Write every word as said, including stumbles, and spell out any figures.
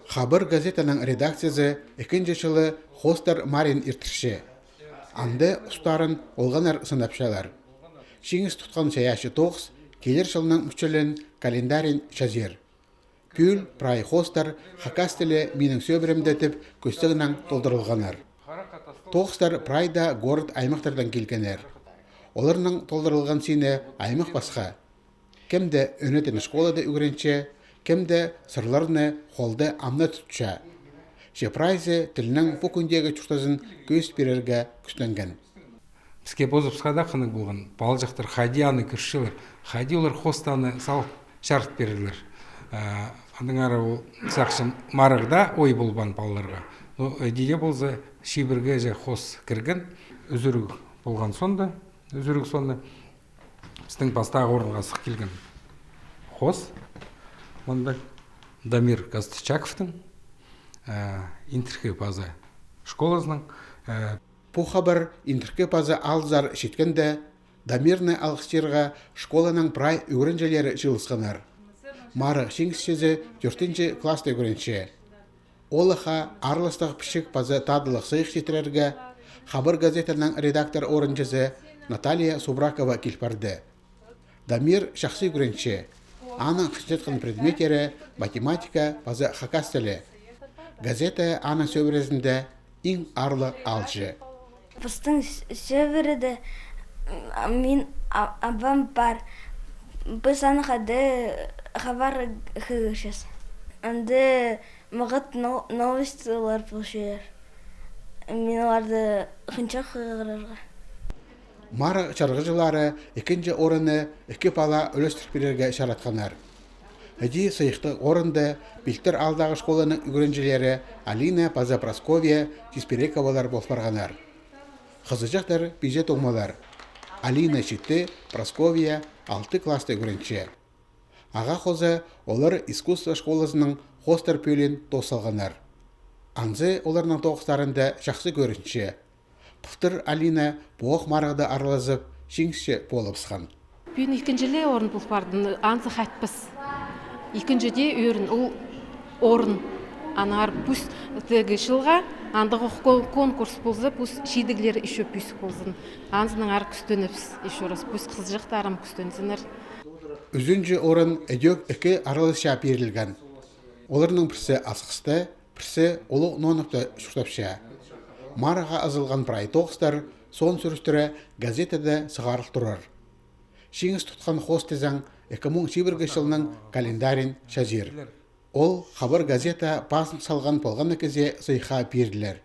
«Хабар» газетаның редакциязы ікінҷі чылы хоостар марин иртірче. Анда устарын олғаннар сынапчалар. Чиңіс тутхан чайаачы тоғыс килер чылның мучалин календарин чазир. Пӱӱл прай хоостар «Хакас тілі минің сӧбіремде» тіп кӧстегнең толдырылғаннар. Тоғыстар прай даа город-аймахтардаң килгеннер. Оларның толдырылған сині аймах-пасха. Кем-де ӧнетін школада ӱгренче, кем-де сырларны холда амны тутча. Че прайзы тілнің пу кӱндегі чуртазын кӧзіт пирерге кӱстенген. Піске позыбысха даа хынығ полған, палаҷахтар хайди аны кӧрчелер, хайди олар хоостарны салып чарыт пирерлер. Э, аннаңар ол сағынчам, марығда ой полбаан палаларға. Но, э, иди дее полза, чибірге же хоос кірген, ӱзӱріг полған соонда, ӱзӱріг соонда пістің пастағы орынға сых килген хоос. Мында Дамир Костычаковтың, э, Интіркі Паза школазының, э, Пу хабар Интіркі Паза аалзар читкенде, Дамирні алғыстирға школаның прай ӱгренҷілері чыылысханнар. Марығ чиңісчізі тӧртінҷі класста ӱгренче. Олахха араластығ пічік паза тадылығ сыйых читірерге «Хабар» газетаның редактор орынҷызы Наталья Субракова кил парды. Дамир чахсы ӱгренче. Аның хынчатхан предметтері математика паза хакас тілі. Газета аның сӧбірезінде иң аарлығ аалҷы. Пістің с-, сӧбіреде, м, мин, а-, абам пар. Піс аны хайди хабар хығырчабыс. Анда мағат но-, новостьлар полчалар. Мин оларны хынчам хығырарға. Марығ чарғыҷылары ікінҷі орынны ікі пала ӱлестір пирерге чаратханнар. Іди сыйыхтығ орынды Пилтір аалдағы школаның ӱгренҷілері Алина паза Прасковья Тисперековалар пол парғаннар. Хызыҷахтар пиҷе туңмалар. Алина читі, Прасковья алты класста ӱгренче. Ағаа хоза олар искусство школазының хоостар пӧлиин тоос салғаннар. Анзы оларның тоғыстарында чахсы кӧрінче. Пылтыр Алина поох марығда аралазып, чиңісчі полыбысхан. Пӱӱн ікінҷілі орын пол парды, анзы хатпас. Ікінҷі дее орын, ол орын. Аннаңар пусть тігі чылға андағох кон-, конкурс полза, пусть чидіглер ещё пӧзік ползын. Анзынаңар кӱстенібіс, ещё раз, пусть хызыҷахтарым кӱстензіннер. Ӱзінҷі орын ідӧк ікі араласчаа пирілген. Оларның пірсі Асхыста, пірсі Улуғ Нонокта чуртапча. Марығға азылған прай тоғыстар соон сӱрістіре газетада сығарыл турар. Чиңіс тутхан хоос тізең ікі муң чибіргі чылның календарин чазир. Ол «Хабар» газета пазын салған полған на кізее сыйыхха пирілер.